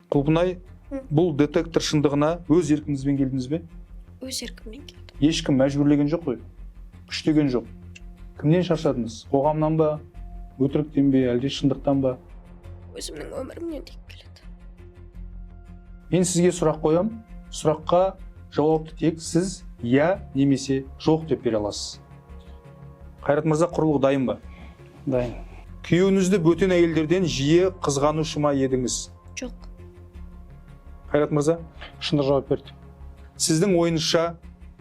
Құлпынай, бұл детектор шындығына өз еркіңізбен келдіңіз бе? Өз еркіммен келдім. Ешкім мәжбүрлеген жоқ қой, күштеген жоқ. Кімнен шаршадыңыз? Қоғамнан ба, өтіріктен бе, әлде шындықтан ба? Өзімнің өмірімнен дегім келеді. Мен сізге сұрақ қоям. Сұраққа жауапты тек сіз иә немесе жоқ деп бере аласыз. Қайрат мырза, құрылғы дайын ба? Дайын. Күйеуіңізді бөтен әйелдерден жиі қызғанушы ма едіңіз? Жоқ. Қайрат мырза, Шындық жауап берді. Сіздің ойыңызша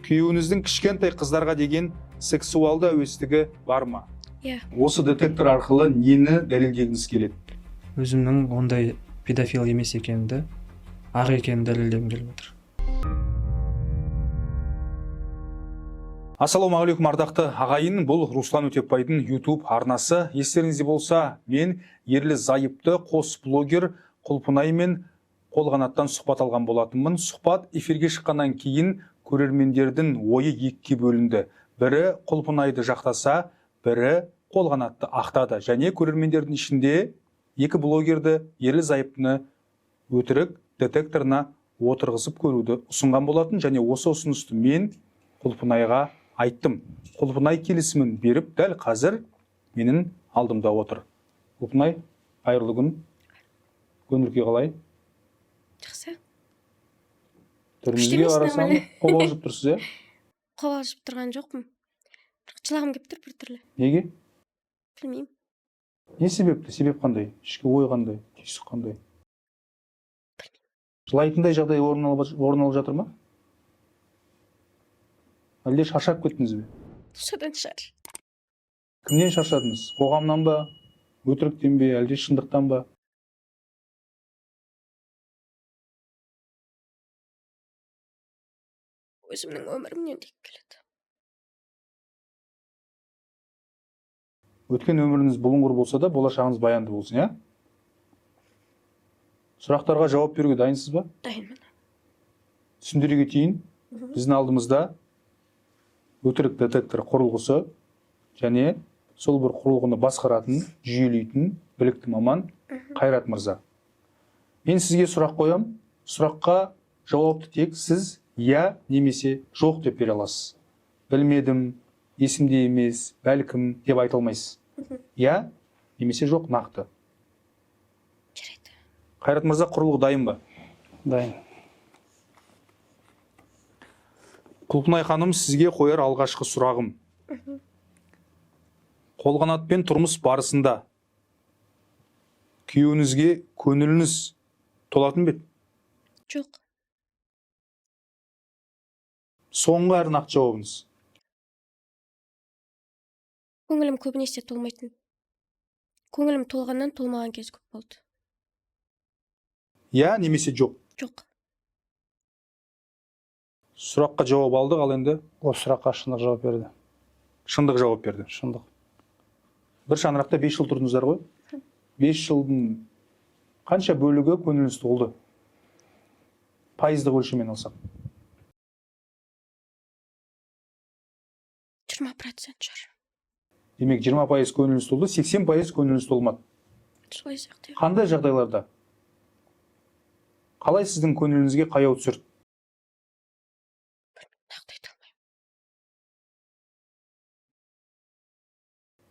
күйеуіңіздің кішкентай қыздарға деген сексуалды әуестігі бар ма? Иә. Осы детектор арқылы нені дәлелдегіңіз келеді? Өзімнің ондай педофил емес екенімді, ақ екенімді дәлелдегім келіп отыр. Ассалаумағалейкум, ардақты ағайын. Бұл Руслан Өтепбайдың YouTube арнасы. Естеріңізде болса, мен ерлі зайыпты қос блогер Құлпынай мен Қолғанаттан сұхбат алған болатынмын. Сұхбат эфирге шыққаннан кейін көрермендердің ойы екіге бөлінді. Бірі Құлпынайды жақтаса, бірі Қолғанатты ақтады. Және көрермендердің ішінде екі блогерді, ерлі зайыптыны өтірік детекторына отырғызып көруді ұсынған болатын. Және осы ұсынысты мен Құлпынайға айттым. Құлпынай келісімін беріп, дәл қазір менің алдымда отыр. Құлпынай, қайырлы күн. Көңіл күй қалай? Жақсы. Түріңізге Күшті емес, қарасам, нормально. қобалжып тұрсыз, иә? Қобалжып тұрған жоқпын. Бірақ жылағым келіп тұр біртүрлі. Неге? Білмеймін. Не себепті? Себеп қандай? Ішкі ой қандай? Түйсік қандай? Жылайтындай жағдай орын алып жатыр ма? Әлде шаршап кеттіңіз бе? Содан шығар. Кімнен шаршадыңыз? Қоғамнан ба? Өтіріктен бе? Әлде шындықтан ба? Өзімнің өмірімнен дегім келеді. Өткен өміріңіз бұлыңғыр болса да, болашағыңыз баянды болсын, иә? Сұрақтарға жауап беруге дайынсыз ба? Дайынмын. Түсіндіре кетейін. Біздің алдымызда өтірік детектор құрылғысы және сол бір құрылғыны басқаратын, жүйелейтін білікті маман Қайрат мырза. Мен сізге сұрақ қоям. Сұраққа жауапты тек сіз иә немесе жоқ деп бере аласыз. Білмедім, есімде емес, бәлкім деп айта алмайсыз. Иә немесе жоқ, нақты. Жарайды. Қайрат мырза, құрылғы дайын ба? Дайын. Құлпынай ханым, сізге қояр алғашқы сұрағым. Қолғанатпен тұрмыс барысында күйеуіңізге көңіліңіз толатын бе еді? Жоқ. Соңғы әрі нақты жауабыңыз. Көңілім көбінесе толмайтын. Көңілім толғаннан толмаған кез көп болды. Иә немесе жоқ? Жоқ. Сұраққа жауап алдық, ал енді Осы сұраққа шындық жауап берді. Шындық жауап берді. Шындық. Бір шаңырақта 5 жыл тұрдыңыздар ғой? 5 жылдың қанша бөлігі көңіліңіз толды? Пайыздық өлшеммен алсақ. 20% шығар. Демек, 20% көңіліңіз толды, 80% көңіліңіз толмады. Солай сияқты. Қандай жағдайларда? Қалай сіздің көңіліңізге қаяу түсірді? Нақты айта алмаймын.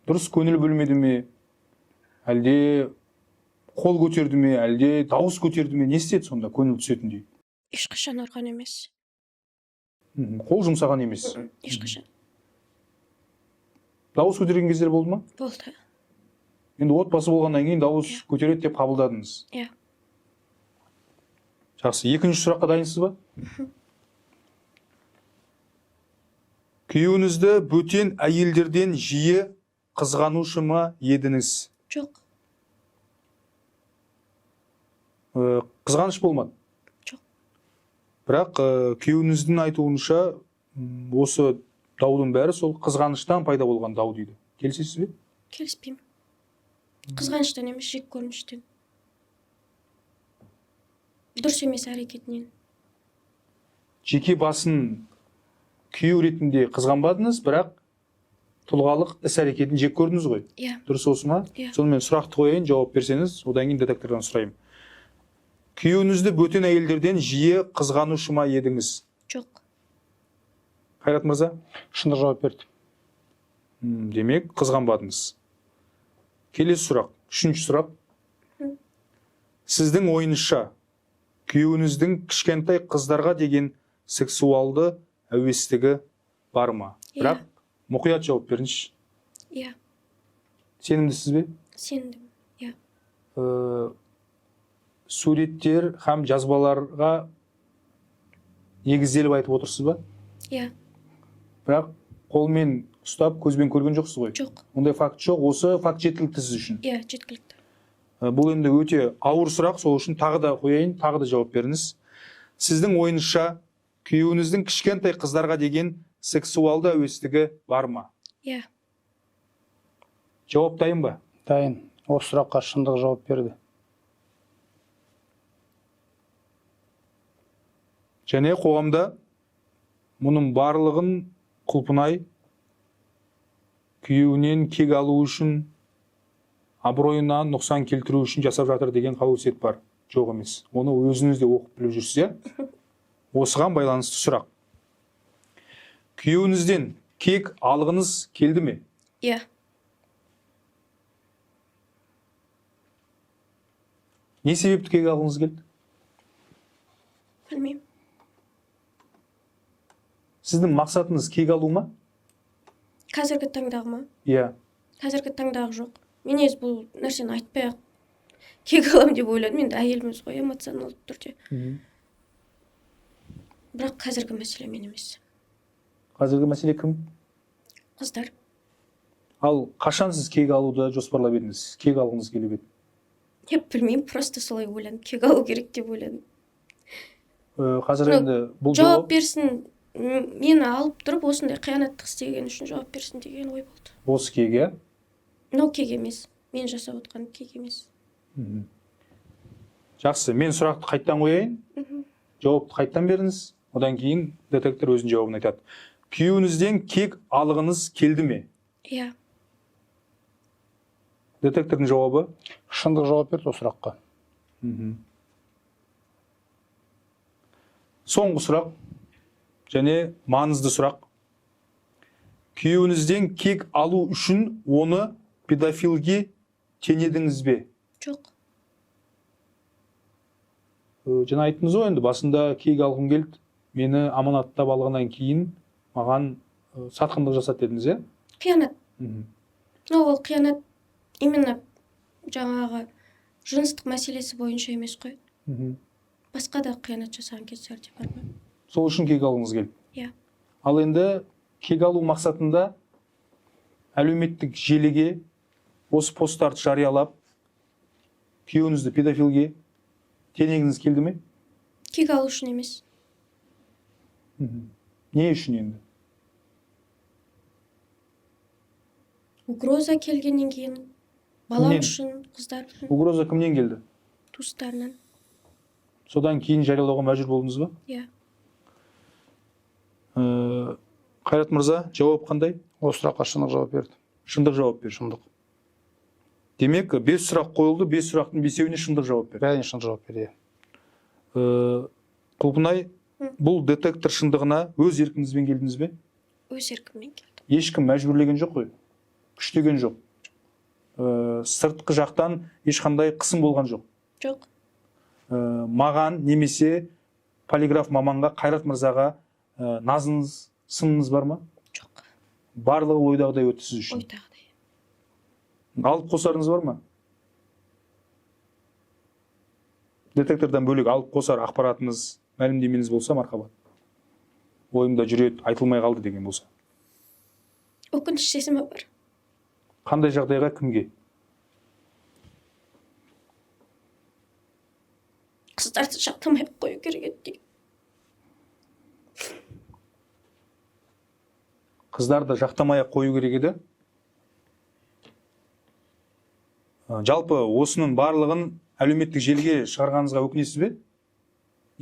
Дұрыс көңіл бөлмеді ме? Әлде қол көтерді ме? Әлде дауыс көтерді ме? Не істеді сонда көңіл түсетіндей? Ешқашан ұрған емес. Қол жұмсаған емес. Ешқашан. Дауыс көтерген кездер болды ма? Болды. Енді отбасы болғаннан кейін дауыс Иә. көтереді деп қабылдадыңыз. Иә. Жақсы. Екінші сұраққа дайынсыз ба? Күйеуіңізді бөтен әйелдерден жиі қызғанушы ма едіңіз? Жоқ. Қызғаныш болмады? Жоқ. Бірақ күйеуіңіздің айтуынша, осы даудың бәрі сол қызғаныштан пайда болған дау дейді. Келісесіз бе? Келіспеймін. Қызғаныштан емес, жек көрініштен. Дұрыс емес әрекетінен. Жеке басын күйеу ретінде қызғанбадыңыз, бірақ тұлғалық іс әрекетін жек көрдіңіз ғой? Иә. Дұрыс осы ма? Иә. Сонымен сұрақты қояйын, жауап берсеңіз, одан кейін детектордан сұраймын. Күйеуіңізді бөтен әйелдерден жиі қызғанушы ма едіңіз? Жоқ. Қайрат мырза? Шындық жауап берді. Демек, қызғанбадыңыз. Келесі сұрақ, үшінші сұрақ. Сіздің ойыңызша, күйеуіңіздің кішкентай қыздарға деген сексуалды әуестігі бар ма? Иә. Бірақ мұқият жауап беріңізші. Иә. Сенімдісіз бе? Сендім. Иә. Суреттер һәм жазбаларға негізделіп айтып отырсыз ба? Иә. Бірақ қолмен ұстап, көзбен көрген жоқсыз ғой? Жоқ. Ондай факт жоқ. Осы факт жеткілікті сіз үшін? Иә, жеткілікті. Бұл енді өте ауыр сұрақ, сол үшін тағы да қояйын, тағы да жауап беріңіз. Сіздің ойыңызша, күйеуіңіздің кішкентай қыздарға деген сексуалды әуестігі бар ма? Иә. Жауап дайын ба? Дайын. Осы сұраққа шындық жауап берді. Және қоғамда мұның барлығын Құлпынай күйеуінен кек алу үшін, абыройына нұқсан келтіру үшін жасап жатыр деген қауесет бар. Жоқ емес. Оны өзіңіз де оқып біліп жүрсіз, иә? Осыған байланысты сұрақ. Күйеуіңізден кек алғыңыз келді ме? Иә. Не себепті кек алғыңыз келді? Білмеймін. Сіздің мақсатыңыз кек алу ма? Қазіргі таңдағы ма? Иә. Қазіргі таңдағы жоқ. Мен негізі бұл нәрсені айтпай ақ кек аламын деп ойладым. Енді әйеліміз ғой, эмоционалды түрде. Бірақ қазіргі мәселе мен емес. Қазіргі мәселе кім? Қыздар. Ал қашан сіз кек алуды жоспарлап едіңіз? Кек алғыңыз келіп еді? Мен білмеймін, просто солай ойландым. Кек алу керек деп ойладым. Қазір енді бұл жауап берсін, мені алып тұрып осындай қиянаттық істеген үшін жауап берсін деген ой болды. Осы кек, иә? Мынау кек емес. Мен жасап отқан кек емес. Жақсы, мен сұрақты қайттан қояйын. Жауапты қайттан беріңіз. Одан кейін детектор өзінің жауабын айтады. Күйеуіңізден кек алғыңыз келді ме? Иә. Детектордың жауабы? Шындық жауап берді осы сұраққа. Соңғы сұрақ және маңызды сұрақ. Күйеуіңізден кек алу үшін оны педофилге теңедіңіз бе? Жоқ. Жаңа айттыңыз ғой енді, басында кек алғым келді, мені аманаттап алғаннан кейін маған сатқындық жасады дедіңіз, иә? Қиянат. Но ол қиянат именно жаңағы жыныстық мәселесі бойынша емес қой. Басқа да қиянат жасаған кездер де бар ғой. Сол үшін кек алғыңыз келді? Иә. Ал енді кек алу мақсатында әлеуметтік желіге осы посттарды жариялап, күйеуіңізді педофилге теңегіңіз келді ме? Кек алу үшін емес. Не үшін енді? Угроза келгеннен кейін, балам Кімнен? үшін, қыздар үшін. Угроза кімнен келді? Туыстарынан. Содан кейін жариялауға мәжбүр болдыңыз ба? Иә. Қайрат мырза, жауап қандай? Осы сұраққа шындық жауап берді. Шындық жауап берді. Шындық. Демек, 5 сұрақ қойылды, 5 сұрақтың 5-еуіне шындық жауап берді. Бәріне шындық жауап берді, иә. Құлпынай, бұл детектор шындығына өз еркіңізбен келдіңіз бе? Өз еркіммен келдім. Ешкім мәжбүрлеген жоқ қой, күштеген жоқ. Сыртқы жақтан ешқандай қысым болған жоқ. Жоқ. Маған немесе полиграф маманға, Қайрат мырзаға назыңыз, сыныңыз бар ма? Жоқ. Барлығы ойдағыдай өтті сіз үшін. Ойдағыдай. Алып қосарыңыз бар ма? Детектордан бөлек алып қосар ақпаратыңыз, мәлімдемеңіз болса, мархабат. Ойымда жүреді, айтылмай қалды деген болса. Өкініш сезімі бар. Қандай жағдайға, кімге? Қыздарды жақтамай ақ қою керек еді деген. Қыздарды жақтамай ақ қою керек еді. Жалпы осының барлығын әлеуметтік желіге шығарғаныңызға өкінесіз бе?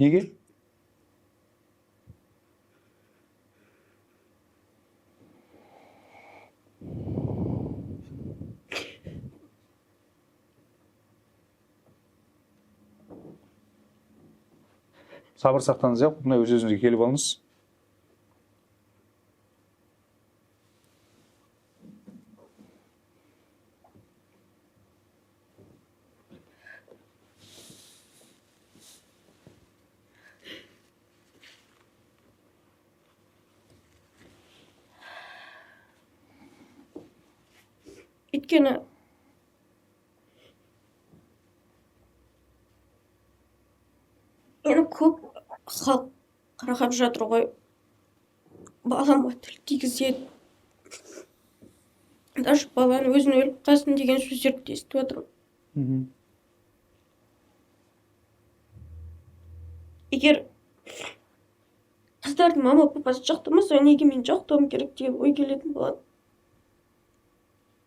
Неге? Сабыр сақтаңыз, иә, Құлпынай, өз өзіңізге келіп алыңыз. Өйткені мені көп халық қарғап жатыр ғой, балама тіл тигізеді, даже баланың өзін өліп қалсын деген сөздерді де естіп жатырмын. Егер қыздардың мама папасы жақтамаса, неге мен жақтауым керек деген ой келетін болады.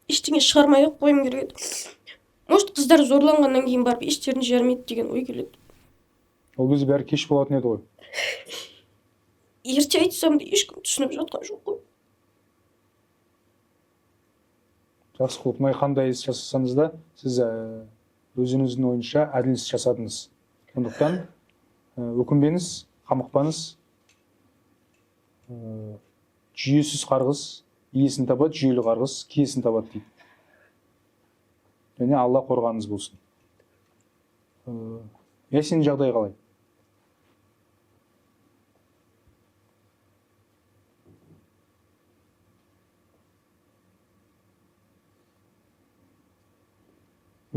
Ештеңе шығармай ақ қоюым керек еді. Может, қыздар зорланғаннан кейін барып ештерін жібермейді деген ой келеді. Ол кезде бәрі кеш болатын еді ғой. Ерте айтсам да ешкім түсініп жатқан жоқ қой. Жақсы, Құлпынай, қандай іс жасасаңыз да, сіз өзіңіздің ойынша әділ іс жасадыңыз. Сондықтан өкінбеңіз, қамықпаңыз. Жүйесіз қарғыс иесін табады, жүйелі қарғыс киесін табады дейді. Және Алла қорғаныңыз болсын. Ясин жағдай қалай?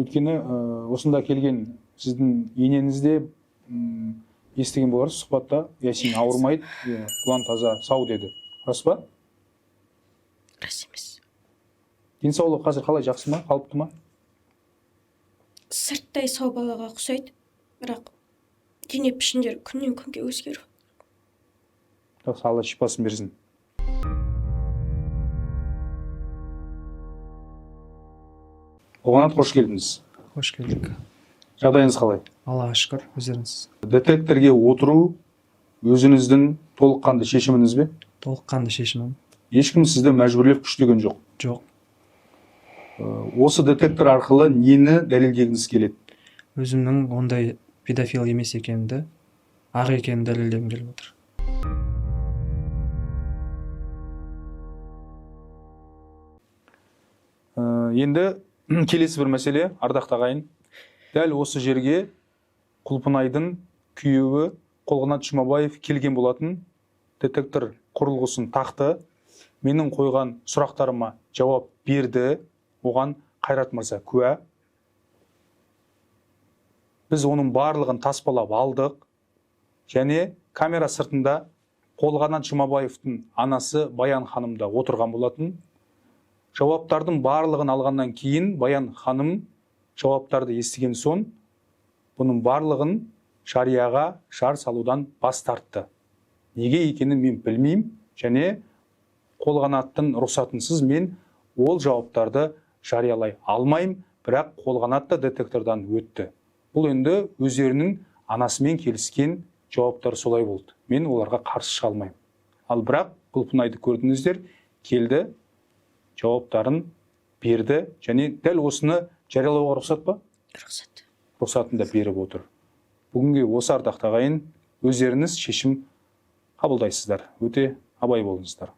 Өйткені осында келген сіздің енеңіз де естіген боларсыз сұхбатта, Ясин ауырмайды, құлан таза, сау деді. Рас па? Рас емес. Денсаулығы қазір қалай, жақсы ма, қалыпты ма? Сырттай сау балаға ұқсайды, бірақ дене пішіндері күннен күнге өзгеріп. Жақсы, Алла шипасын берсін. Қолғанат, қош келдіңіз. Қош келдік. Жағдайыңыз қалай? Аллаға шүкір, өздеріңіз. Детекторге отыру өзіңіздің толыққанды шешіміңіз бе? Толыққанды шешімім. Ешкім сізді мәжбүрлеп күштеген жоқ? Жоқ. Осы детектор арқылы нені дәлелдегіңіз келеді? Өзімнің ондай педофил емес екенімді, ақ екенімді дәлелдегім келіп отыр. Енді келесі бір мәселе, ардақты ағайын. Дәл осы жерге Құлпынайдың күйеуі Қолғанат Жұмабаев келген болатын. Детектор құрылғысын тақты. Менің қойған сұрақтарыма жауап берді. Оған Қайрат мырза куә. Біз оның барлығын таспалап алдық. Және камера сыртында Қолғанат Жұмабаевтың анасы Баян ханым да отырған болатын. Жауаптардың барлығын алғаннан кейін Баян ханым жауаптарды естіген соң бұның барлығын жарияға жар салудан бас тартты. Неге екенін мен білмеймін, және Қолғанаттың рұқсатынсыз мен ол жауаптарды жариялай алмаймын, бірақ Қолғанат та детектордан өтті. Бұл енді өздерінің анасымен келіскен жауаптар солай болды. Мен оларға қарсы шыға алмаймын. Ал бірақ Құлпынайды көрдіңіздер, келді, жауаптарын берді, және дәл осыны жариялауға рұқсат па? Рұқсат. Рұқсатын да беріп отыр. Бүгінге осы ардақты ағайын, өздеріңіз шешім қабылдайсыздар. Өте абай болыңыздар.